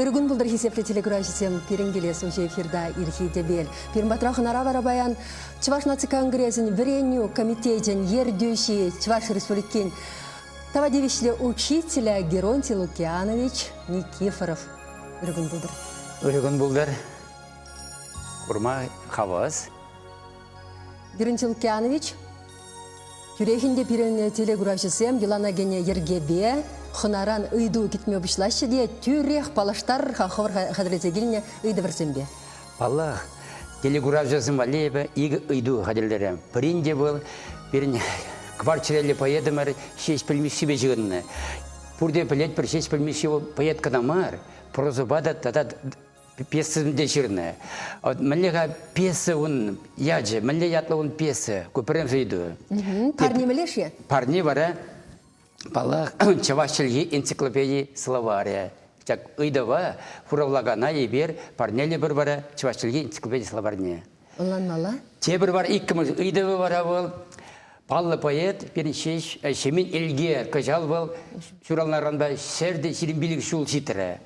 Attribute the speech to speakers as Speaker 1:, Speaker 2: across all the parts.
Speaker 1: Ырӑ кун пултӑр, хисеплӗ телекуравҫӑсем. Пирӗн килес уҫӑ эфирта ирхи тӗпел. Пирӗн патра хӑнара вара паян Чӑваш наци конгресӗн вӗренӳ комитечӗн ертӳҫи, Чӑваш Республикин тава тивӗҫлӗ учителӗ Геронтий Лукианович Никифоров. Ырӑ кун пултӑр.
Speaker 2: Ырӑ кун пултӑр. Курма хавас.
Speaker 1: Геронтий Лукианович, тӳрех ӗнтӗ пирӗн телекуравҫӑсем йӑлана кӗнӗ йӗркепе хӑнаран ыйту кӗтме пуҫлаҫҫӗ те тӳрех паллаштарӑр-ха хӑвӑр хатӗрлесе килнӗ ыйтӑвӑрсемпе.
Speaker 2: Паллах, телекуравҫӑсем валли эпӗ икӗ ыйту хатӗрлерӗм. Пӗрин те вӑл пирӗн кӑвар чӗреллӗ поэтӑмӑр Ҫеҫпӗл Мишшипе ҫыхӑннӑ. Пурте пӗлетпӗр, Ҫеҫпӗл Мишши вӑл поэт кӑна мар, прозӑпа та тата пьесӑсем те ҫырнӑ. Мӗнле-ха пьеса ун ячӗ, мӗнле ятлӑ ун пьеса? Ку пӗрремӗш ыйту.
Speaker 1: Парне мӗнле-ши?
Speaker 2: Парне вара, паллах, чӑваш чӗлхи энциклопеди словарӗ. Ҫак ыйтӑва хуравлакана эпир парнелӗпӗр вара чӑваш чӗлхи энциклопеди словарьне.
Speaker 1: Ӑнланмалла.
Speaker 2: Тепӗр вара иккӗмӗш ыйтӑвӗ вара вӑл паллӑ поэт пирӗн ҫеҫ Ҫемен Элкер кӑҫал вӑл ҫуралнӑранпа 125 ҫул ҫитрӗ.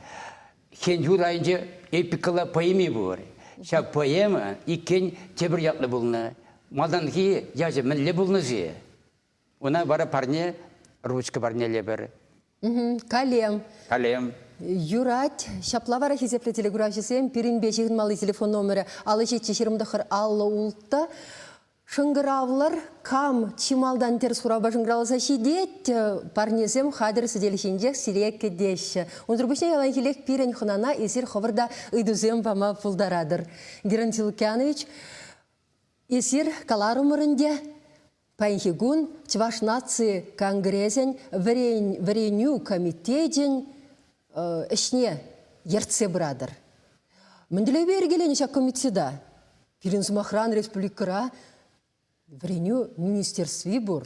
Speaker 2: Хӗн-хур айӗнче эпикӑлла поэми пур. Ҫак поэма иккен тепӗр ятлӑ пулнӑ. Малтанхи ячӗ мӗнле пулнӑ-ши? Ӑна вара парне, ручка парнелепӗр.
Speaker 1: Калем.
Speaker 2: Калем.
Speaker 1: Юрать. Ҫапла вара, хисеплӗ телекуравҫӑсем, пирӗнпе ҫыхӑнмалли телефон номерӗ 57 29 56. Шӑнкӑравлӑр, кам чи малтан тӗрӗс хуравпа шӑнкӑравласа ҫитет, парнесем хатӗр сӗтел ҫинчех сире кӗтеҫҫӗ. Унсӑр пуҫне яланхиллех пирӗн хӑнана эсир хӑвӑр та ыйтусем пама пултаратӑр. Геронтий Лукьянович, эсир каларӑмӑр ӗнтӗ, паянхи кун Чӑваш наци конгресӗн вӗренӳ комитечӗн ӗҫне ертсе пыратӑр. Мӗн тӗллевпе йӗркеленӗ ҫак комитета? Пирӗн сӑмахран республикӑра вӗренӳ министерстви пур.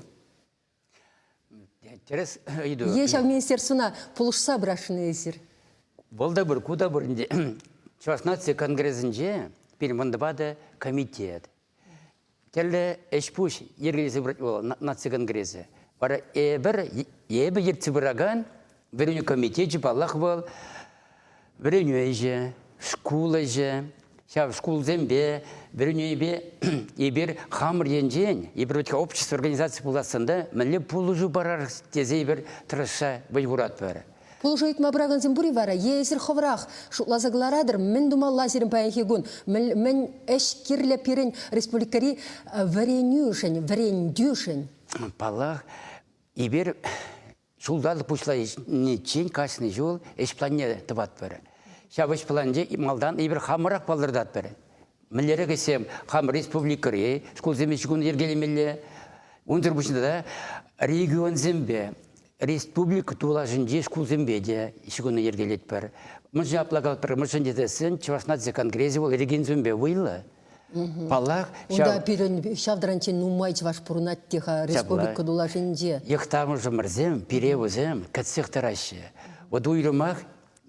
Speaker 2: Тӗрӗс ыйту.
Speaker 1: Е ҫав министерствӑна пулӑшса пырасшӑн эсир?
Speaker 2: Вӑл та пур, ку та пур ӗнтӗ. Чӑваш наци конгресӗнче пирӗн вӑнтӑпа комитет. Тӗрлӗ ӗҫ-пуҫ йӗркелесе пырать вӑл наци конгресӗ. Вара эпир, эпӗ ертсе пыракан вӗренӳ комитечӗ, паллах, вӑл вӗренӳ ӗҫӗ, шкул ӗҫӗ, ҫав шкулсемпе, вӗренӳпе эпир хамӑр енчен, эпир вӗт-ха общество организаци пулассан та мӗнле пулӑшу парар тесе эпир тӑрӑшса вӑй хуратпӑр.
Speaker 1: Пулӑшу ыйтма пыракансем пур-и вара? Е эсир хӑвӑрах шутласа кӑларатӑр, мӗн тумалла сирӗн паянхи кун? Мӗн ӗҫ кирлӗ пирӗн республикӑри вӗренӳшӗн, вӗрентӳшӗн?
Speaker 2: Паллах, эпир ҫулталӑк пуҫланиччен кашни ҫул ӗҫ планне тӑватпӑр. Ҫав ӗҫ планӗнче малтан эпир хамӑрах палӑртатпӑр. Мӗнлерех ӗҫсем хамӑр республикӑри шкулсемпе ҫыхӑну йӗркелемелле. Унсӑр пуҫне тата регионсемпе, республика тулашӗнчи шкулсемпе те ҫыхӑну йӗркелетпӗр. Мӗншӗн апла калатпӑр? Мӗншӗн тесен Чӑваш наци конгресӗ вӑл регионсемпе вӑйлӑ. Паллах,
Speaker 1: Унта пирӗн ҫав таранччен нумай чӑваш пурӑнать те-ха республика тулашӗнче.
Speaker 2: Йӑхтамӑшӑмӑрсем, пире вӗсем кӗтсех тӑраҫҫӗ. Вот уйрӑмах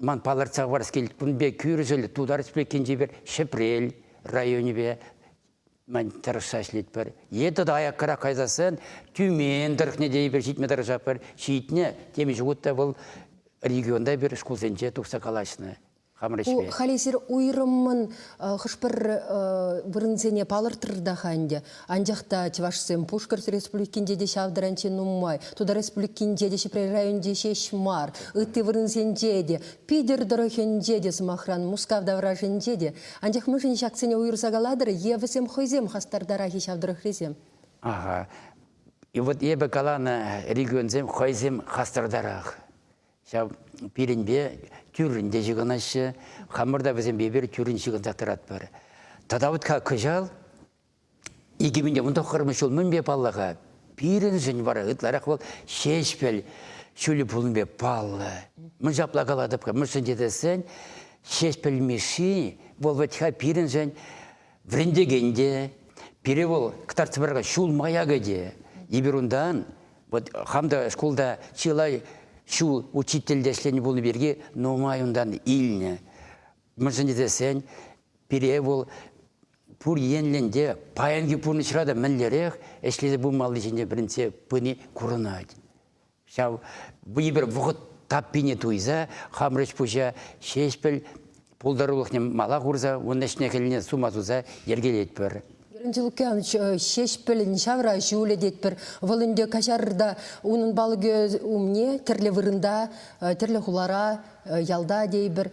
Speaker 2: ман палӑртса хӑварас килет, кун пек кӳршӗллӗ Тутар Республикинчи пек Ҫӗпрел районӗпе мӗн тӑрӑшса ӗҫлетпӗр. Е тата аяккарах кайсассӑн Тюмень тӑрӑхне те эпир ҫитме тӑрӑшатпӑр. Ҫитнӗ темиҫе хут та вӑл регионта эпир шкулсенче тухса калаҫнӑ. Хамӑр ӗҫпе.
Speaker 1: Халь эсир уйрӑммӑн хӑш-пӗр вырӑнсене палӑртрӑр та-ха ӗнтӗ. Анчах та чӑвашсем Пушкӑрт Республикинче те ҫав таранччен нумай, Тутар Республикинче те Ҫӗпрел районӗнче ҫеҫ мар, ытти вырӑнсенче те, Питӗр тӑрӑхӗнче те, сӑмахран, Мускав таврашӗнче те. Анчах мӗншӗн ҫаксене уйӑрса калатӑр е вӗсем хӑйсем хастартарах-и ҫав тӑрӑхрисем?
Speaker 2: Ага. И вот эпӗ каланӑ регионсем хӑйсем хастартарах. Ҫав пирӗнпе тӳррӗн те ҫыхӑнаҫҫӗ, хамӑр та вӗсемпе эпир тӳррӗн ҫыхӑнсах тӑратпӑр. Тата вот-ха кӑҫал 2019 ҫул мӗнпе паллӑ-ха? Пирӗншӗн вара ытларах вӑл Ҫеҫпӗл ҫулӗ пулнипе паллӑ. Мӗн ҫапла калатӑп-ха? Мӗншӗн тесен Ҫеҫпӗл Мишши вӑл вӗт-ха пирӗншӗн вӗрентекен те, пире вӑл кӑтартса паракан ҫул маякӗ те. Эпир унтан вот хам та шкулта чылай ҫул учительте ӗҫленӗ пулнӑ пирки нумай унтан илнӗ. Мӗншӗн тесен пире вӑл пур енлӗн те паянхи пурнӑҫра та мӗнлерех ӗҫлесе пымалли ҫинчен вӗрентсе пыни курӑнать. Ҫав эпир вӑхӑт таппине туйса хамӑр ӗҫ-пуҫа Ҫеҫпӗл пултарулӑхне мала хурса ун ӗҫне-хӗлне сума суса йӗркелетпӗр.
Speaker 1: Геронтий Лукьянович, Ҫеҫпӗлӗн ҫавра ҫулӗ тетпӗр. Вӑл ӗнтӗ каҫарӑр унӑн палӑкӗ умне тӗрлӗ вырӑнта, тӗрлӗ хулара, ялта тейӗпӗр,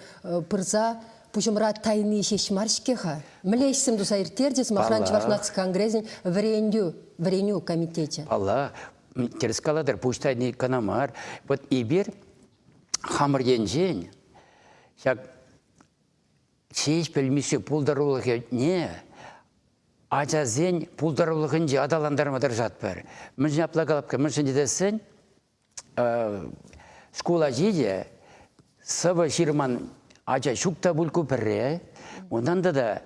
Speaker 1: пырса пуҫӑмра тайни ҫеҫ мар-ҫке-ха. Мӗнле ӗҫсем туса ирттерчӗ, сӑмахран, Чӑваш наци конгресӗн вӗрентӳ, вӗренӳ комитечӗ?
Speaker 2: Паллах, тӗрӗс калатӑр, пуҫ тайни кӑна мар. Вот эпир хамӑр енчен ҫак Ҫеҫпӗл Мишши пултарулӑхне ачасен пултарулӑхӗнче аталантарма тӑрӑшатпӑр. Мӗншӗн апла калап-ха? Мӗншӗн тесен шкул ачи те сӑвӑ ҫырман ача ҫук та пуль ку пӗрре. Унтан тата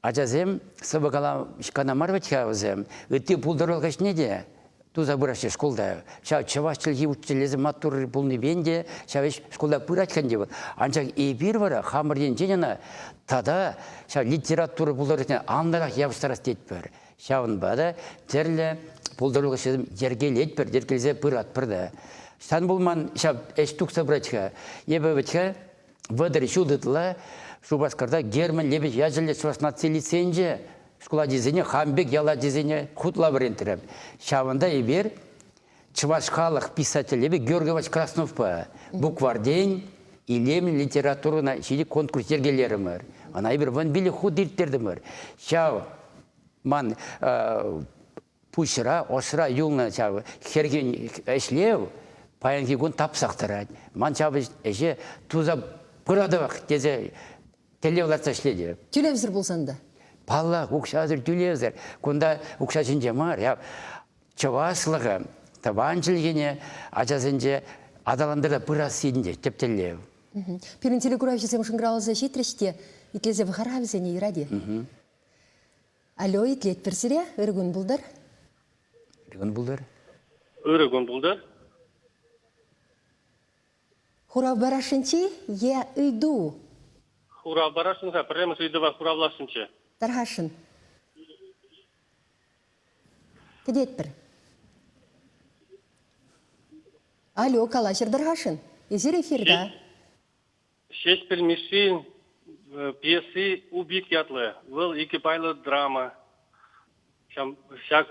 Speaker 2: Ачасем сӑвӑ калама мар вӗт-ха вӗсем. Ытти пултарулӑх ӗҫне те туса пыраҫҫӗ шкулта. Ҫав чӑваш чӗлхи учителӗсем маттур пулнипе те ҫав ӗҫ шкулта пырать-ха ӗнтӗ вӑл. Анчах эпир вара хамӑр енчен ӑна тата ҫав литература пултарулӑхне анлӑрах явӑҫтарас тетпӗр. Ҫавӑнпа та тӗрлӗ пултарулӑх ӗҫӗсем йӗркелетпӗр, йӗркелесе пыратпӑр та. Сан пулман ҫав ӗҫ тухса пырать-ха. Эпӗ вӗт-ха 30 ҫул ытла Шупашкарта Герман Лебедь ячӗллӗ Чӑваш наци лицейӗнче шкул ачисене хам пек ял ачисене хутла вӗрентрӗм. Ҫавӑнта эпир чӑваш халӑх писателӗпе Георгий Иванович Красновпа букварьтен илемлӗ литературӑна ҫити конкурс йӗркелерӗмӗр. Ӑна эпир 15 хут ирттертӗмӗр. Ҫав ман пуҫра, ӑшра юлнӑ ҫав хӗрхен ӗҫлев паянхи кун тапсах тӑрать. Ман ҫав ӗҫе туса пыратӑпах тесе тӗллев лартса ӗҫлетӗп.
Speaker 1: Тӳлевсӗр пулсан та?
Speaker 2: Паллах, укҫасӑр, тӳлевсӗр. Кунта укҫа ҫинче мар. Чӑвашлӑха, тӑван чӗлхене ачасенче аталантарса пырасси ӗнтӗ тӗп тӗллев.
Speaker 1: Пирӗн телекуравҫӑсем шӑнкӑравласа ҫитрӗҫ те итлесе пӑхар-ха вӗсене, юрать-и? Алло, итлетпӗр сире. Ырӑ кун пултӑр.
Speaker 2: Ырӑ кун пултӑр.
Speaker 3: Ырӑ кун пултӑр.
Speaker 1: Хурав парасшӑнччӗ е ыйту?
Speaker 3: Хурав парасшӑн-ха, пӗрремӗш ыйтӑва хуравласшӑнччӗ.
Speaker 1: Тархасшӑн. Кӗтетпӗр. Алло, калаҫӑр тархасшӑн. Эсир эфирта.
Speaker 3: Ҫеҫпӗл Мишшин пьеси «Упик» ятлӑ. Вӑл икӗ пайлӑ драма. Ҫак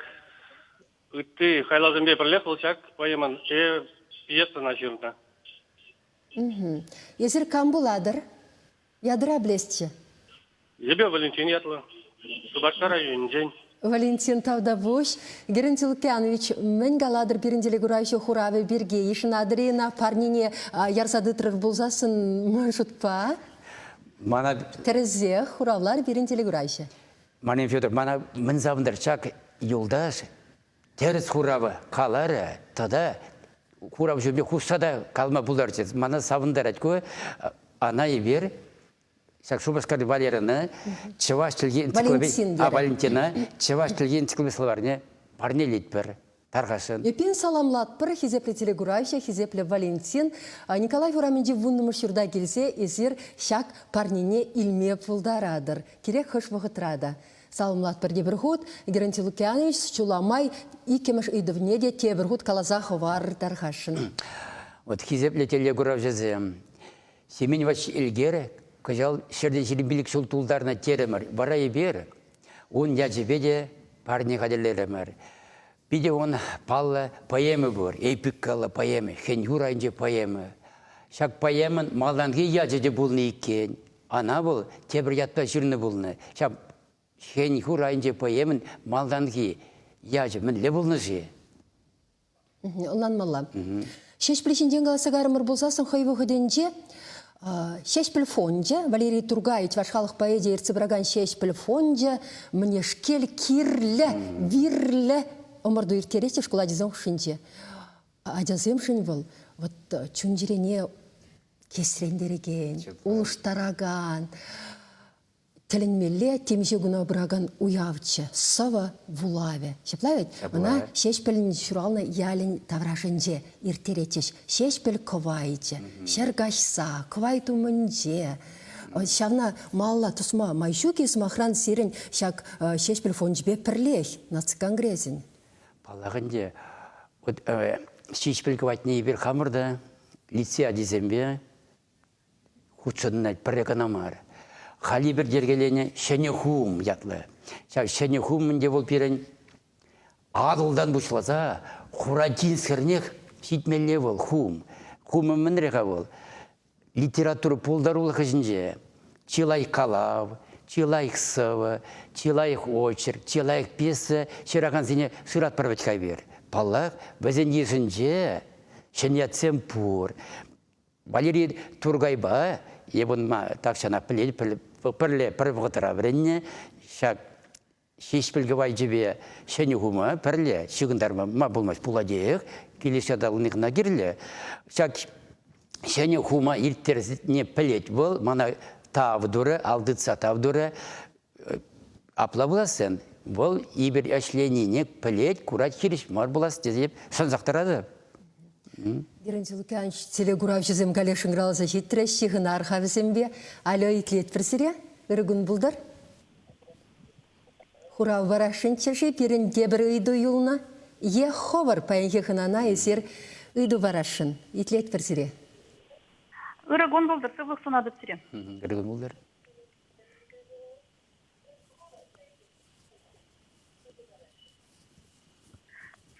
Speaker 3: ытти хайлавсемпе пӗрлех вӑл ҫак поэмӑн пьесӑна ҫырнӑ.
Speaker 1: Эсир кам пулатӑр? Ядра пӗлесчӗ.
Speaker 3: Эпӗ Валентин ятлӑ. Шупашкар районӗнчен.
Speaker 1: Валентин Тавтапуҫ. Герентий Лукьянович, мӗн калатӑр пирӗн телекуравҫӑ хуравӗ пирки? Йышӑнатӑр-и ӑна парнене ярса тытрӑр пулсассӑн ман шутпа?
Speaker 2: Мана...
Speaker 1: Тӗрӗсех хуравлар пирӗн телекуравҫӑ.
Speaker 2: Марина Федор, мана мӗн савӑнтарать ҫак юлташ тӗрӗс хурава каларӗ тата хурав ҫумне хушса та калама пултарчӗ. Мана савӑнтарать ку. Ана эпир ҫак Шупашкарти Валерӑна чӑваш чӗлхи энциклопеди а Валентина чӑваш чӗлхи энциклопеди словарьне парнелетпӗр. Тархасшӑн.
Speaker 1: Эпин саламлатпӑр, хисеплӗ телекуравҫӑ, хисеплӗ Валентин. Николай урамӗнчи вуннӑмӗш ҫурта килсе эсир ҫак парнене илме пултаратӑр. Кирек хӑш вӑхӑтра та. Саламлатпӑр тепӗр хут. Геронтий Лукьянович ҫула май иккӗмӗш ыйтӑвне те тепӗр хут каласа хӑвар тархасшӑн.
Speaker 2: Вот хисеплӗ телекуравҫӑсем, Семен Иванович Эльгер кӑҫал ҫӗртен 25 ҫул тултарнӑ терӗмӗр. Вара эпир ун ячӗпе те парне хатӗрлерӗмӗр. Питӗ ун паллӑ поэма пур, эпикаллӑ поэма, Хӗн-хур айӗнче поэма. Ҫак поэмӑн малтанхи ячӗ те пулнӑ иккен. Ӑна вӑл тепӗр ятпа ҫырнӑ пулнӑ. Ҫав Хӗн-хур айӗнче поэмӑн малтанхи ячӗ мӗнле пулнӑ-ши?
Speaker 1: Ӑнланмалла. Ҫеҫпӗл ҫинчен каласа кайрӑмӑр пулсассӑн хӑй вӑхӑтӗнче Ҫеҫпӗл фончӗ, Валерий Тургай чӑваш халӑх поэчӗ ертсе пыракан Ҫеҫпӗл фончӗ мӗнешкел кирлӗ, вирлӗ ӑмӑрту ирттерет те шкул ачисен хушшинче. Ачасемшӗн вӑл вот чун-чӗрене кисрентерекен, улӑштаракан, тӗлӗнмелле темиҫе куна пыракан уявччӗ, сӑвӑ вулавӗ. Ҫапла вӗт? Ӑна Ҫеҫпӗлӗн ҫуралнӑ ялӗн таврашӗнче ирттеретчӗҫ. Ҫеҫпӗл кӑвайчӗ, ҫӗр каҫса, кӑвайт умӗнче. Ҫавна малалла тӑсма май ҫук-и, сӑмахран, сирӗн ҫак Ҫеҫпӗл фончӗпе пӗрлех наци конгресӗн?
Speaker 2: Паллах ӗнтӗ, вот Ҫеҫпӗл кӑвайтне эпир хамӑр та. Лицей ачисемпе хутшӑннӑ пӗрре кӑна мар. Халь эпир йӗркеленӗ Ҫӗнӗ хум ятлӑ. Ҫав Ҫӗнӗ хум ӗнтӗ вӑл пирӗн Атӑлтан пуҫласа Хура тинӗс хӗрнех ҫитмелле вӑл хум. Хумӗ мӗнре-ха вӑл? Литература пултарулӑх ӗҫӗнче чи лайӑх калав, чи лайӑх сӑвӑ, чи лайӑх очерк, чи лайӑх пьеса ҫыракансене шыратпӑр вӗт-ха эпир. Паллах, вӗсен йышӗнче ҫӗн ятсем пур. Валерий Тургайпа эп унма тахҫанах пӗлет, пӗрле пӗр вӑхӑтра вӗреннӗ. Ҫак Ҫеҫпӗл кӑвайчӗпе ҫӗнӗ хума пӗрле ҫыхӑнтарма ма пулмасть, пулатех. Килӗшсе татӑлни кӑна кирлӗ. Ҫак ҫӗнӗ хума ирттернине пӗлет вӑл, мана тав турӗ, ал тытса тав турӗ. Апла пулассан вӑл эпир ӗҫленине пӗлет, курать, хирӗҫ мар пулас тесе шансах тӑратӑп.
Speaker 1: Геронтий Лукьянович, телекуравҫӑсем каллех шӑнкӑравласа ҫитрӗҫ, ҫыхӑнар-ха вӗсемпе. Алло, итлетпӗр сире. Ырӑ кун пултӑр. Хурав парасшӑнччӗ-ши пирӗн тепӗр ыйту юлнӑ? Е хӑвӑр паянхи хӑнана эсир ыйту парасшӑн? Итлетпӗр сире.
Speaker 4: Ырӑ кун пултӑр, сывлӑх сунатӑп сире.
Speaker 2: Ырӑ кун пултӑр.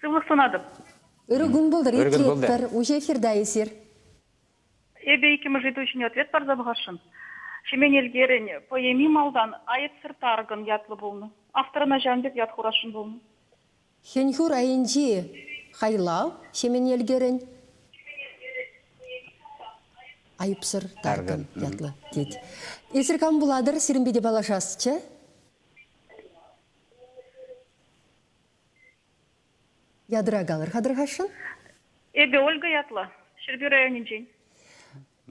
Speaker 4: Сывлӑх сунатӑп.
Speaker 1: Ырӑ кун пултӑр, итлетпӗр. Уҫӑ эфирта эсир.
Speaker 4: Эпӗ иккӗмӗш ыйту ҫине ответ парса пӑхасшӑн. Ҫемен Элкерӗн поэми малтан Айӑпсӑр таркӑн ятлӑ пулнӑ. Автор ӑна ҫавӑн пек ят хурасшӑн пулнӑ.
Speaker 1: Хӗн-хур айӗнчи хайлав Ҫемен Элкерӗн Айӑпсӑр таркӑн ятлӑ тет. Эсир кам пулатӑр, сирӗнпе те паллашасчӗ. Ядра калӑр хатӑр-хашшӑн.
Speaker 4: Эпӗ Ольга ятлӑ, Ҫӗрпӳ районӗнчен.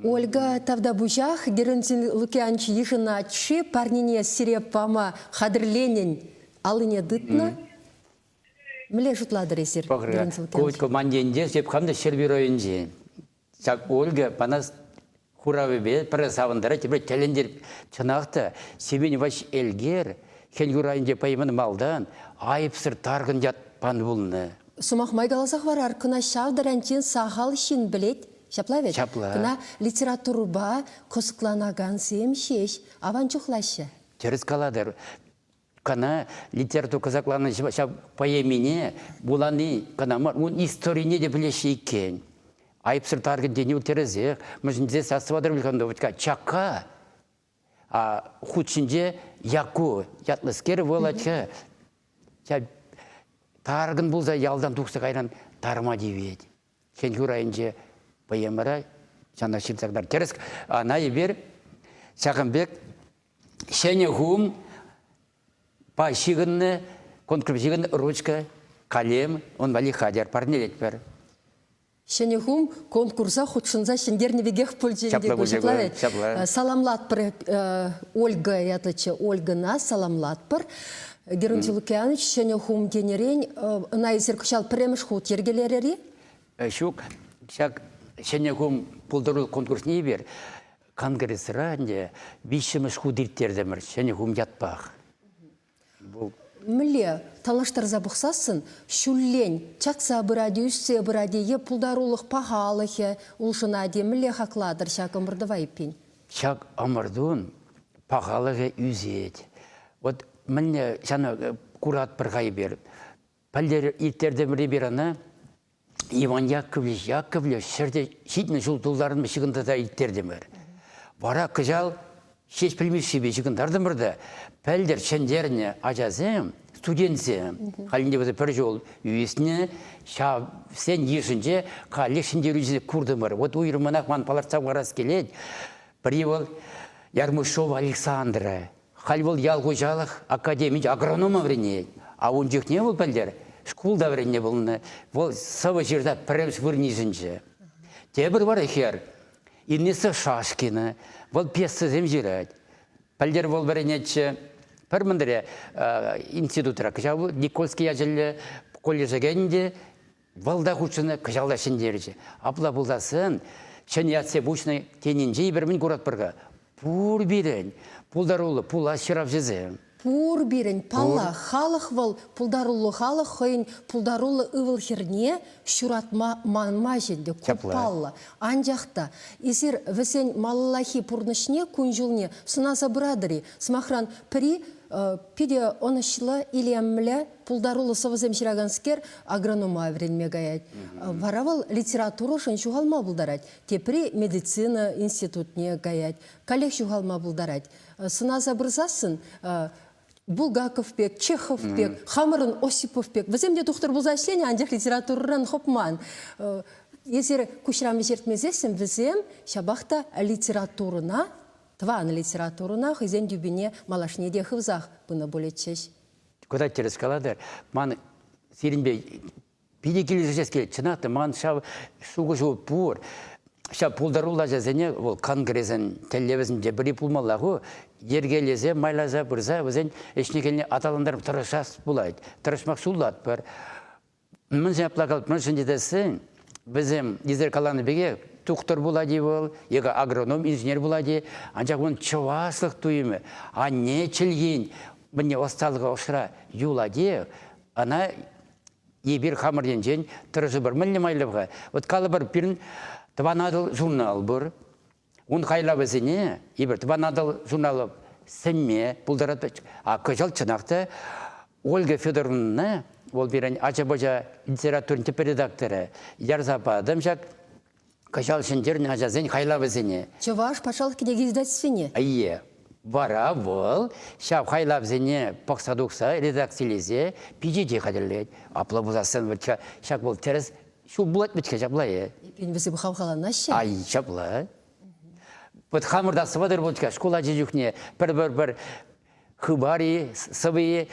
Speaker 1: Ольга, тавтапуҫах Геронтий Лукианович йышӑнать-ши парнене сире пама хатӗрленӗн аллине тытнӑ? Мӗнле шутлатӑр эсир, Геронтий Лукианович?
Speaker 2: Ку ман ентеш, эп хам та Ҫӗрпӳ районӗнчен. Ҫак Ольга мана хуравӗпе пӗрре савӑнтарать, тепре тӗлӗнтерет. Чӑнах та, Семен Иванович Элкер Хӗн районӗнче поэмӑн малтан айӑпсӑр таркӑн ят панӑ пулнӑ.
Speaker 1: Сӑмах май каласа хӑварар, кӑна ҫав таранччен сахал ҫын пӗлет. Ҫапла вӗт?
Speaker 2: Ҫапла.
Speaker 1: Кӑна литературӑпа кӑсӑкланакансем ҫеҫ аван чухлаҫҫӗ.
Speaker 2: Тӗрӗс калатӑр. Кӑна литература кӑсӑкланнӑ ҫав поэмине вулани кӑна мар, ун историне те пӗлеҫҫӗ иккен. Айӑпсӑр таркӑн тени тӗрӗсех. Мӗншӗн тесен сасӑва тӑрӑм Чакка а хут ҫинче Якку ятлӑскер вӑл атьха ҫав таркӑн пулса ялтан тухса кайран тарма тивет. Хӗн-хур айӗнче поэмӑра ҫана ҫырса кӑтарт. Тӗрӗс, ӑна эпир ҫакӑн пек ҫӗнӗ хум па ҫыхӑннӑ, конкурс ҫыхӑннӑ ручка, калем, ун валли хатӗр парнелетпӗр.
Speaker 1: Ҫӗнӗ хум конкурса хутшӑнса ҫӗнтернӗ пекех пулчӗ ӗнтӗ ку, ҫапла вӗт?
Speaker 2: Ҫапла.
Speaker 1: Саламлатпӑр Ольга ятлӑччӗ, Ольгӑна саламлатпӑр. Геронтий Лукианович ҫӗнӗ хум тенӗрен ӑна эсир кӑҫал пӗрремӗш хут йӗркелерӗр-и?
Speaker 2: Ҫук, ҫак ҫӗнӗ хум пултарулӑх конкурсне эпир конгресра ӗнтӗ виҫҫӗмӗш хут ирттертӗмӗр ҫӗнӗ хум ятпах.
Speaker 1: Мӗнле танлаштарса пӑхсассӑн ҫуллен чакса пырать, ӳссе пырать е пултарулӑх пахалӑхӗ улшӑнать-и? Мӗнле хаклатӑр ҫак ӑмӑртӑва эппин?
Speaker 2: Ҫак ӑмӑртун пахалӑхӗ ӳсет. Вот мӗнле ҫавна куратпӑр-ха эпир. Пӗлтӗр ирттертӗмӗр эпир ӑна Иван Яковлевич Яковлев ҫӗрте ҫитнӗ ҫул тултарнӑ ҫыхӑнтарса ирттертӗмӗр. Вара кӑҫал Ҫеҫпӗл Мишшипе ҫыхӑнтартӑмӑр та пӗлтӗр ҫӗнтернӗ ачасем, студентсем, халь ӗнтӗ вӗсем пӗр ҫул ӳснӗ, ҫавсен йышӗнче каллех ҫӗнтерӳҫӗсене куртӑмӑр. Вот уйрӑммӑнах ман палӑртса хӑварас килет, пӗри вӑл Ярмушова Александра. Халь вӑл ял хуҫалӑх академийӗнче агронома вӗренет. А ун чухне вӑл пӗлтӗр шкулта вӗреннӗ пулнӑ. Вӑл сӑвӑ ҫырса пӗрремӗш вырӑн йышӑнчӗ. Тепӗр вара хӗр Инесса Шашкина. Вӑл пьесӑсем ҫырать. Пӗлтӗр вӑл вӗренетчӗ пӗр мӗнре институтра. Кӑҫал Никольский ячӗллӗ колледже кӗнӗ те Вӑл та хутшӑннӑ, кӑҫал та ҫӗнтерчӗ. Апла пулсассӑн ҫӗнӗ ятсе пуҫнӑ тенинче эпир мӗн куратпӑр-ха? Пур пирӗн пултаруллӑ пулас ҫыравҫӑсем.
Speaker 1: Пур пирӗн, паллах, халӑх вӑл пултаруллӑ халӑх хӑйӗн пултаруллӑ ывӑл-хӗрне ҫуратма манмасть ӗнтӗ, ку паллӑ. Анчах та эсир вӗсен малаллахи пурнӑҫне, кун-ҫулне сӑнаса пыратӑр-и? Сӑмахран, пӗри питӗ ӑнӑҫлӑ, илемлӗ, пултаруллӑ сӑвӑсем ҫыраканскер агронома вӗренме каять. Вара вӑл литературӑшӑн ҫухалма пултарать. Тепри медицина институтне каять, каллех ҫухалма пултарать. Сӑнаса пырсассӑн Булгаков пек, Чехов пек, хамӑрӑн Осипов пек, вӗсем те тухтӑр пулса ӗҫленӗ, анчах литературӑран хӑпман. Эсир куҫран вӗҫертмесессӗн вӗсем ҫапах та литературӑна, тӑван литературӑна хӑйсен тӳпине малашне те хывсах пынӑ пулӗччӗҫ.
Speaker 2: Куда тӗрӗс калатӑр. Ман сирӗнпе питӗ килӗшес килет. Чӑнах та, ман ҫав шухӑшу пур. Ҫав пултаруллӑ ачасене вӑл конгресӑн тӗллевӗсенче пӗри пулмалла ку. Йӗркелесе, майласа пырса вӗсен ӗҫне-хӗлне аталантарма тӑрӑшас пулать. Тӑрӑшмах суллатпӑр. Мӗншӗн апла калать? Мӗншӗн тесен вӗсем эсир каланӑ пекех тухтӑр пулать-и вӑл, е агроном, инженер пулать-и, анчах ун чӑвашлӑх туйӑмӗ, анне чӗлхин мӗнне ӑсталӑхӗ ӑшра юлать-и, ӑна эпир хамӑр енчен тӑрӑшӑпӑр. Мӗнле майлӑ-ха? Вот калӑпӑр, пирӗн Тӑван Атӑл журнал пур. Ун хайлавӗсене эпир Тӑван Атӑл журнала сӗнме пултаратпӑр. А кӑҫал чӑнах та Ольга Федоровнӑна, вӑл пирӗн ача-пӑча литературин тӗп редакторӗ, ярса патӑм ҫак кӑҫал ҫӗнтернӗ ачасен хайлавӗсене.
Speaker 1: Чӑваш патшалӑх кӗнеке издательствине?
Speaker 2: Ие. Вара вӑл ҫав хайлавсене пӑхса тухса редакцилесе пичете хатӗрлет. Апла пулсассӑн вӗт-ха ҫак вӑл тӗрӗс ҫул пулать вӗт-ха ҫапла-и?
Speaker 1: Эппин вӗсем хавхаланаҫҫӗ?
Speaker 2: Ай, ҫапла. Вот хамӑр та сӑвӑтӑр пулчӗ шкул ачи чухне пӗр-пӗр-пӗр хыпар-и, сӑвӑ-и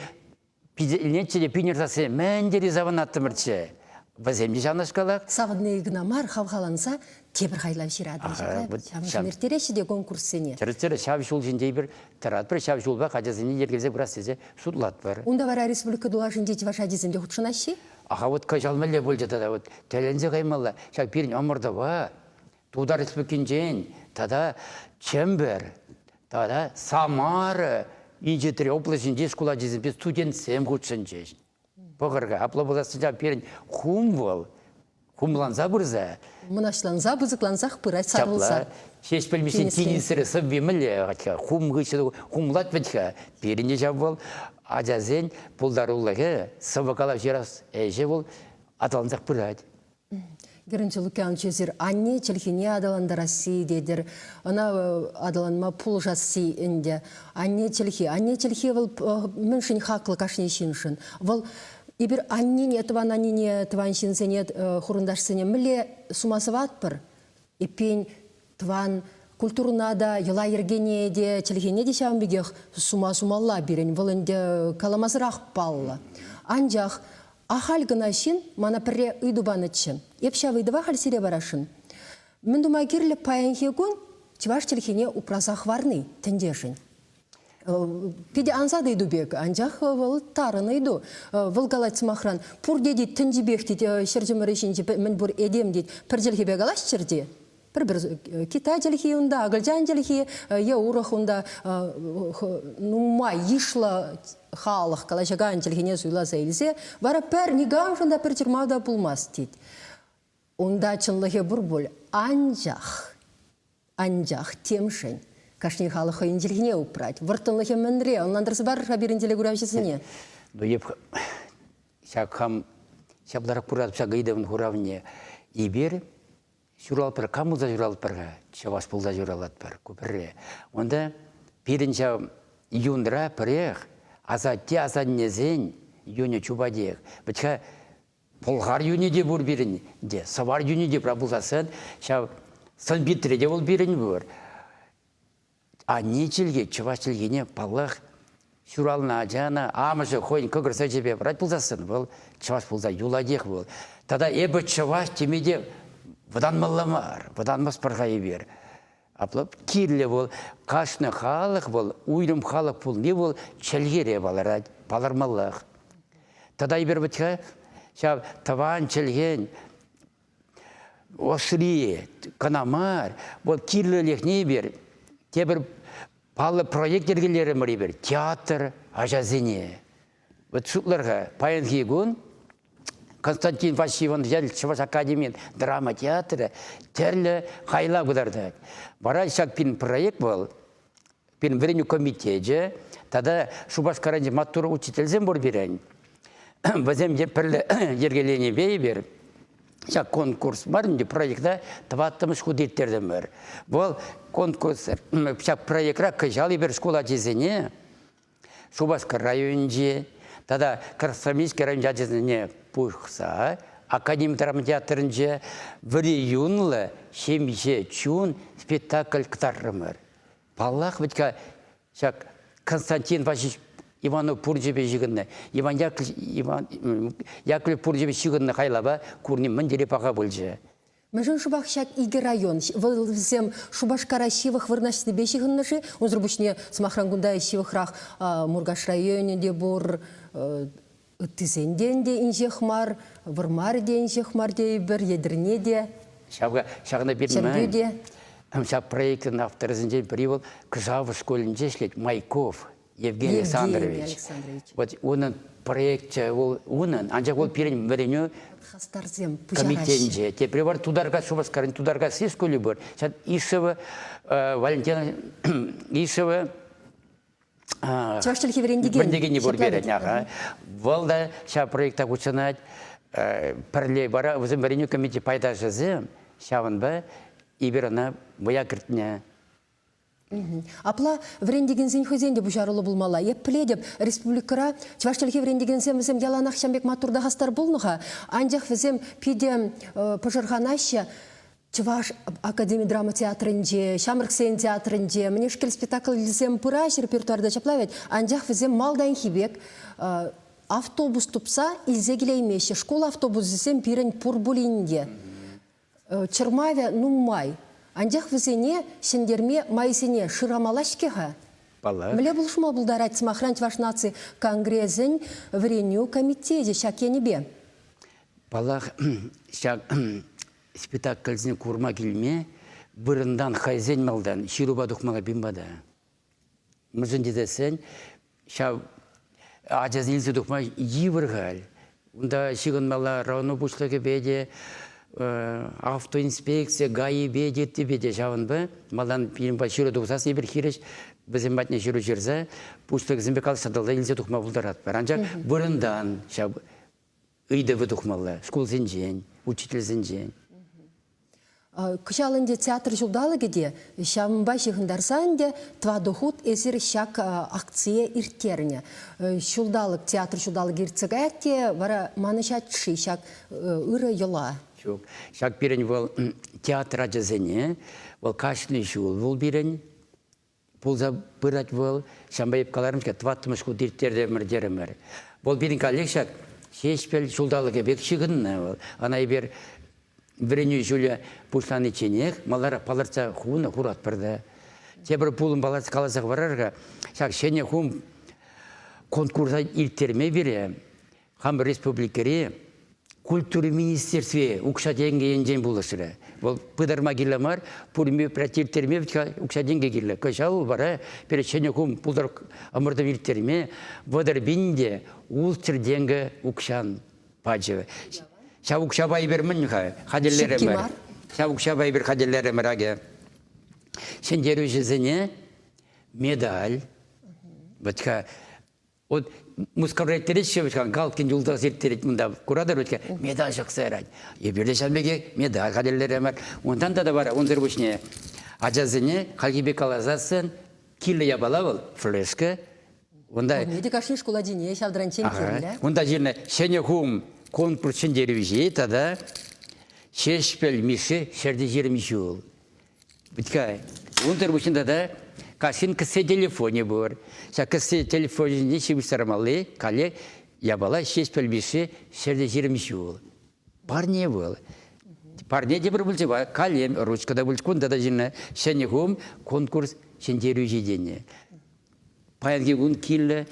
Speaker 2: Илнетчӗ те пинер сасси мӗн тери савӑнаттӑмӑрччӗ. Вӗсем те ҫавнашкалах.
Speaker 1: Савӑнни кӑна мар, хавхаланса тепӗр хайлав ҫыратӑн. Ҫавӑншӑн ирттереҫҫӗ те конкурссене.
Speaker 2: Тӗрӗс-тӗрӗс ҫав ҫул ҫинче эпир тӑратпӑр, ҫав ҫулпах ачасене йӗркелесе пырас тесе шутлатпӑр.
Speaker 1: Унта вара республика тулашӗнчи чӑваш ачисем те хутшӑнаҫҫӗ?
Speaker 2: Аха, вот кӑҫал мӗнле пулчӗ тата вот тӗлӗнсе каймалла. Ҫак пирӗн ӑмӑртӑва Тутар Республикинчен тата Чӗмпӗр тата Самара инҫетри облаҫӗнчи шкул ачисемпе студентсем хутшӑнчӗҫ. Пӑхӑр-ха, апла пуласса пирӗн хум вӑл хумланса пырса.
Speaker 1: Мӑнаҫланса, пысӑклансах пырать сарӑлса.
Speaker 2: Ҫапла. Ҫеҫпӗл Мишшин тинӗсре сӑвви мӗнле хум хыҫҫӑн хумлать вӗт-ха. Пирӗн те ҫав вӑл ачасен пултарулӑхӗ, сӑвӑ калав ҫырас ӗҫӗ вӑл аталансах пырать.
Speaker 1: Герман Лукьянович, эсир анне чӗлхине аталантарасси тетӗр, ӑна аталанма пулӑшасси ӗнтӗ. Анне чӗлхи. Анне чӗлхи вӑл мӗншӗн хаклӑ кашни ҫыншӑн? Вӑл эпир аннене, тӑван аннене, тӑван ҫынсене, хурӑнташсене мӗнле сума сӑватпӑр? Эппин, тӑван культурӑна та, йӑла-йӗркене те, чӗлхене те ҫавӑн пекех сума сумалла пирӗн. Вӑл ӗнтӗ каламасӑрах паллӑ. Анчах ахаль кӑна ҫын мана пӗрре ыйту панӑччӗ. Эп ҫав ыйтӑва халь сире парасшӑн. Мӗн тума кирлӗ паянхи кун чӑваш чӗлхине упраса хӑварни тӗнчешӗн? Питӗ ансат ыйту пек, анчах вӑл тарӑн ыйту. Вӑл калать сӑмахран, пурте тет тӗнчипех тет ҫӗр чӑмӑрӗ ҫинче мӗн пур этем тет пӗр чӗлхепе калаҫчӑр те. Пӗр-пӗр китай чӗлхи унта, акӑлчан чӗлхи е урӑх унта нумай йышлӑ халӑх калаҫакан чӗлхене суйласа илсе вара пӗр никамшӑн та пӗр чӑрмав та пулмасть тет. Унта чӑнлӑхӗ пур пуль, анчах Анчах темшӗн кашни халӑх хӑйӗн чӗлхине упрать. Вӑрттӑнлӑхӗ мӗнре? Ӑнлантарса пар-ха пирӗн телекуравҫӑсене.
Speaker 2: Ну, эп ҫак хам ҫапларах куратӑп ҫак ыйтӑвӑн хуравне. Эпир ҫуралпӑр, кам пулса ҫуралатпӑр-ха? Чӑваш пулса ҫуралатпӑр. Ку пӗрре. Унта пирӗн ҫав юнра пӗрех асатте-асаннесен юнӗ чупатех. Вӗт-ха Пӑлхар юнӗ те пур пирӗн те, сӑвар юнӗ те пур пулсассӑн ҫав сӑн-питре те вӑл пирӗн пур. Анне чӗлхи, чӑваш чӗлхине, паллах, ҫуралнӑ ачана амӑшӗ хӑйӗн кӑкӑр сӗчӗпе парать пулсассӑн вӑл чӑваш пулса юлатех вӑл. Тата эпӗ чӑваш теме те вӑтанмалла мар, вӑтанмастпӑр-ха эпир. Апла кирлӗ вӑл. Кашни халӑх вӑл, уйрӑм халӑх пулни вӑл чӗлхере палӑрать, палӑрмаллах. Тата эпир вӗт-ха ҫав тӑван чӗлхен ӑшри кӑна мар, вӑл кирлӗлӗхне эпир тепӗр Паллӑ проект йӗркелерӗмӗр эпир театр ачасене. Вот шутлӑр-ха, паянхи кун Константин Васильевӑн Чӑваш академийӗн драма театрӗ тӗрлӗ хайлав кӑтартать. Вара ҫак пирӗн проект вӑл пирӗн вӗренӳ комитечӗ тата Шупашкарӗнчи маттур учительсем пур пирӗн. Вӗсем пӗрле йӗркеленипе эпир ҫак конкурс мар ӗнтӗ, проекта тӑваттӑмӗш хут ирттертӗмӗр. Вӑл конкурс ҫак проектра кӑҫал эпир шкул ачисене Шупашкар районӗнчи тата Красноармейски районӗнчи ачасене пухса Академи драма театрӗнче вӗри юнлӑ ҫемҫе чун спектакль кӑтартрӑмӑр. Паллах, вӗт-ха ҫак Константин Васильевич Иванов пурнӑҫӗпе ҫыхӑннӑ, Иван Яковлевич, Иван Яковлев пурнӑҫӗпе ҫыхӑннӑ хайлава курни мӗн тери паха пулчӗ.
Speaker 1: Мӗншӗн шӑпах ҫак икӗ район, вӑл вӗсем Шупашкара ҫывӑх вырнаҫнипе ҫыхӑннӑ-ши? Унсӑр пуҫне, сӑмахран, кунта ҫывӑхрах Муркаш районӗ те пур, ыттисен те ӗнтӗ инҫех мар, Вӑрмарӗ те инҫех мар тейӗпӗр, Етӗрне те.
Speaker 2: Ҫавна, ҫакна
Speaker 1: Ҫӗрпӳ те.
Speaker 2: Ҫак проектӑн авторӗсенчен пӗри вӑл Кӑшавӑш шкулӗнче ӗҫлет Майков Евгений Александрович.
Speaker 1: Александрович.
Speaker 2: Вот унӑн проекчӗ вӑл унӑн, анчах вӑл пирӗн вӗренӳ
Speaker 1: хастарсем
Speaker 2: комитетӗнче. Тепре вара Тутаркас Шупашкарӑн Тутаркасси шкулӗ пур. Ҫак Ишева Валентина Ишева
Speaker 1: Чӑваш чӗлхи вӗрентекен.
Speaker 2: Вӗрентекенни пур пирӗн, аха. Вӑл та ҫав проекта хутшӑнать. Пӗрле вара вӗсем вӗренӳ комитечӗ пайташӗсем, ҫавӑнпа эпир ӑна вӑя кӗртнӗ.
Speaker 1: Апла вӗрентекенсен хӑйсен те пуҫаруллӑ пулмалла. Эп пӗлетӗп, республикӑра чӑваш чӗлхи вӗрентекенсем вӗсем яланах ҫам пек маттур та хастар пулнӑ-ха. Анчах вӗсем питӗ пӑшӑрханаҫҫӗ. Чӑваш академи драма театрӗнче, ҫамрӑксен театрӗнче мӗнешкел спектакльсем пыраҫҫӗ репертуарта ҫапла вӗт. Анчах вӗсем малтанхи пек автобус тупса илсе килеймеҫҫӗ. Шкул автобусӗсем пирӗн пур пулин те. Чӑрмавӗ нумай. Анчах вӗсене ҫӗнтерме майсене шырамалла-ҫке-ха.
Speaker 2: Паллах.
Speaker 1: Мӗнле пулӑшма пултарать, сӑмахран, Чӑваш наци конгресӗн вӗренӳ комитечӗ ҫак енӗпе?
Speaker 2: Паллах, ҫак спектакльсене курма килме вырӑнтан хӑйсен малтан ҫырупа тухмалла пин пата. Мӗншӗн тесессӗн ҫав ачасене илсе тухма йывӑр халь. Унта ҫыхӑнмалла районо пуҫлӑхӗпе те, автоинспекци, ГАИпе те, ыттипе те ҫавӑнпа малтан пирӗн ҫыру тухсассӑн эпир хирӗҫ вӗсем патне ҫыру ҫырса пуҫлӑхӗсемпе калаҫса тӑлса илсе тухма пултаратпӑр. Анчах вырӑнтан ҫав ыйтӑвӗ тухмалла шкулсенчен, учительсенчен.
Speaker 1: Кӑҫал ӗнтӗ театр ҫулталӑкӗ те ҫавӑнпа ҫыхӑнтарса ӗнтӗ тӑватӑ хут эсир ҫак акцие ирттернӗ. Ҫулталӑк театр ҫулталӑкӗ иртсе каять те вара манӑҫать-ши ҫак ырӑ йӑла?
Speaker 2: Ҫук. Ҫак пирӗн вӑл театр ачасене, вӑл кашни ҫул вӑл пирӗн пулса пырать вӑл. Ҫавӑнпа эп каларӑм-ҫке, тӑваттӑмӗш хут ирттертӗмӗр терӗмӗр. Вӑл пирӗн каллех ҫак Ҫеҫпӗл ҫулталӑкӗ пек ҫыхӑннӑ вӑл. Ӑна эпир вӗренӳ ҫулӗ пуҫланичченех маларах палӑртса хунӑ, хуратпӑр та. Тепӗр пулӑм каласа хӑварар-ха. Ҫак ҫӗнӗ хум конкурса ирттерме пире хамӑр республикӑри культура министерстви укҫа-тенкӗ енчен пулӑшрӗ. Вӑл пытарма кирлӗ мар, пур мероприяти ирттерме укҫа-тенкӗ кирлӗ. Кӑҫал вара пире ҫӗнӗ хум пултар ӑмӑртӑв ирттерме 30 пин те 600 тенкӗ укҫан пачӗ. Ҫав укҫапа эпир мӗн-ха хатӗрлерӗмӗр? Ҫав укҫапа эпир хатӗрлерӗмӗр акӑ. Ҫӗнтерӳҫӗсене медаль, вӗт-ха Вот Мускавра ирттереҫҫӗ вӗт-ха, Галкин юлташ ирттерет мында. Куратӑр вӗт-ха, медаль ҫакса ярать. Эпир те ҫавӑн пекех медаль хатӗрлерӗмӗр. Унтан тата вара унсӑр пуҫне ачасене хальхи пек каласассӑн кирлӗ япала вӑл флешка.
Speaker 1: Унта Пурне те кашни шкул ачине ҫав таранччен кирлӗ.
Speaker 2: Унта ҫырнӑ Ҫӗнӗ хум конкурс ҫӗнтерӳҫи тата Ҫеҫпӗл Мишши ҫӗрте 20 ҫул. Вӗт-ха, унсӑр пуҫне тата кассин кӗсье телефонӗ пур. Ҫак кӗсье телефонӗнче ҫыпӑҫтармалли каллех япала Ҫеҫпӗл Мишши ҫӗрте 20 ҫул. Парне вӑл. Парне те пӗр пулчӗ, калем, ручка та пулчӗ. Кунта та ҫынна ҫӗнӗ хум конкурс ҫӗнтерӳҫи тенӗ. Паянхи кун кирлӗ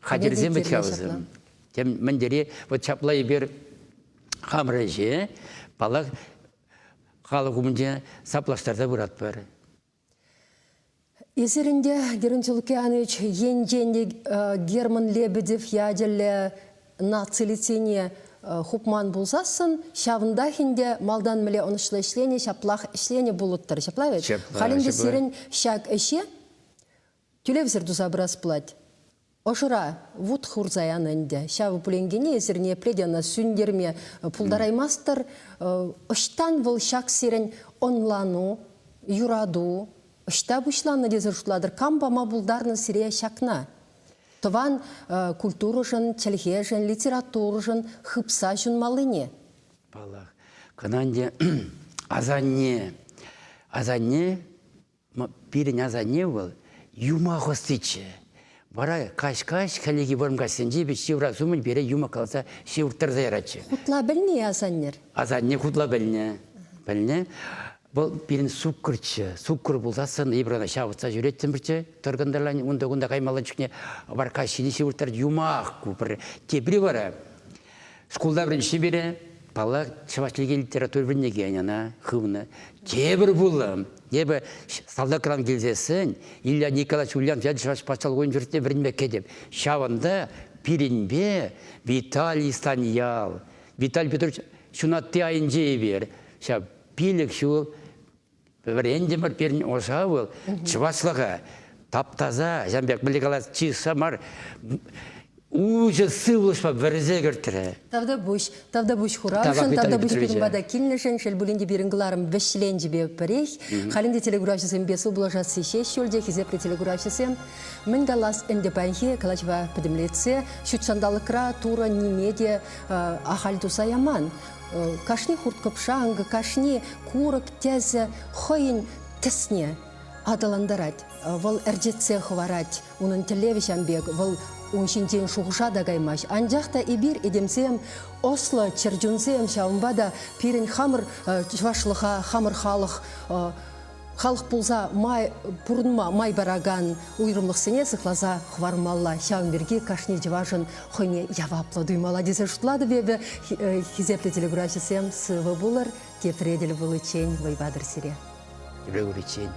Speaker 2: хатӗрсем вӗт-ха вӗсем. Тем мӗн тери вот ҫапла эпир хамӑр ӗҫе, паллах, халӑх умӗнче саплаштарса пыратпӑр.
Speaker 1: Эсир ӗнтӗ, Геронтий Лукианович, енчен те Герман Лебедев ячӗллӗ наци лицейне хупман пулсассӑн, ҫавӑнтах ӗнтӗ малтан мӗнле ӑнӑҫлӑ ӗҫленӗ, ҫаплах ӗҫленӗ пулӑттӑр, ҫапла вӗт? Халь ӗнтӗ сирӗн ҫак ӗҫе тӳлевсӗр туса пырас пулать. Ӑшӑра вут хурса янӑ ӗнтӗ. Ҫав пуленкене эсир ниепле те ӑна сӳнтерме пултараймастӑр. Ӑҫтан вӑл ҫак сирӗн ӑнлану, юрату, ӑҫта пуҫланнӑ тесе шутлатӑр? Кам пама пултарнӑ сире ҫакна? Тӑван культурӑшӑн, чӗлхешӗн, литературӑшӑн хыпса ҫунмаллине.
Speaker 2: Паллах. Кӑна ӗнтӗ асанне, асанне Пирӗн асанне вӑл юмах ӑстиччӗ. Вара каҫ-каҫ хӗллехи вӑрӑм каҫсенче пит ҫывӑрас умӗн пире юмах каласа ҫывӑрттарса яратчӗ.
Speaker 1: Хутла пӗлнӗ-и асаннӗр?
Speaker 2: Асанне хутла пӗлнӗ. Пӗлнӗ. Вӑл пирӗн суккӑрччӗ. Суккӑр пулсассӑн эпир ӑна ҫавӑтса ҫӳреттӗмӗрччӗ. Тӑркӑнтӑрлан унта-кунта каймалла чухне вара каҫхине ҫывӑрттарать юмах ку пӗр. Тепри вара Шкулта вӗреннӗ пире, паллах, чӑваш чӗлхи литература вӗренекен ӑна хывнӑ. Тепӗр пулӑм, эпӗ салтакран килсессӗн Илья Николаевич Ульянов ячӗ Чӑваш патшалӑх университетне вӗренме кӗтӗм. Ҫавӑнта пирӗнпе Виталий Станьял, Виталий Петрович ҫунатти айӗнче эпир ҫав 5 ҫул вӗрентӗмӗр пирӗн ӑша вӑл чӑвашлӑха таптаса, ҫавӑн пек мӗнле калас, чыса мар, уҫӑ сывлӑшпа вӗрсе кӗртрӗ.
Speaker 1: Тавтапуҫ. Тавтапуҫ хуравшӑн, тавтапуҫ пирӗн пата килнӗшӗн, шел пулин те пирӗн кӑларӑм вӗҫленчӗпе пӗрех. Халь ӗнтӗ телекуравҫӑсемпе сывпуллашасси ҫеҫ юлчӗ, хисеплӗ телекуравҫӑсем. Мӗн калас ӗнтӗ паянхи калаҫӑва пӗтӗмлетсе, ҫут ҫанталӑкра Турӑ ниме те ахаль туса яман. Кашни хурт-кӑпшанкӑ, кашни курӑк тӗсӗ хӑйӗн тӗсне аталантарать. Вӑл ӗрчетсе хӑварать. Унӑн тӗллевӗ ҫавӑн пек. Вӑл ун ҫинчен шухӑша та каймасть. Анчах та эпир, этемсем, ӑслӑ чӗрчунсем, ҫавӑнпа та пирӗн хамӑр чӑвашлӑха, хамӑр халӑх халӑх пулса май пурӑнма май паракан уйрӑмлӑхсене сыхласа хӑвармалла. Ҫавӑн пирки кашни чӑвашӑн хӑйне яваплӑ туймалла тесе шутлатӑп эпӗ. Хисеплӗ телекуравҫӑсем, сывӑ пулӑр, тепре тӗл пуличчен вӑй патӑр сире.
Speaker 2: Тепре куриччен.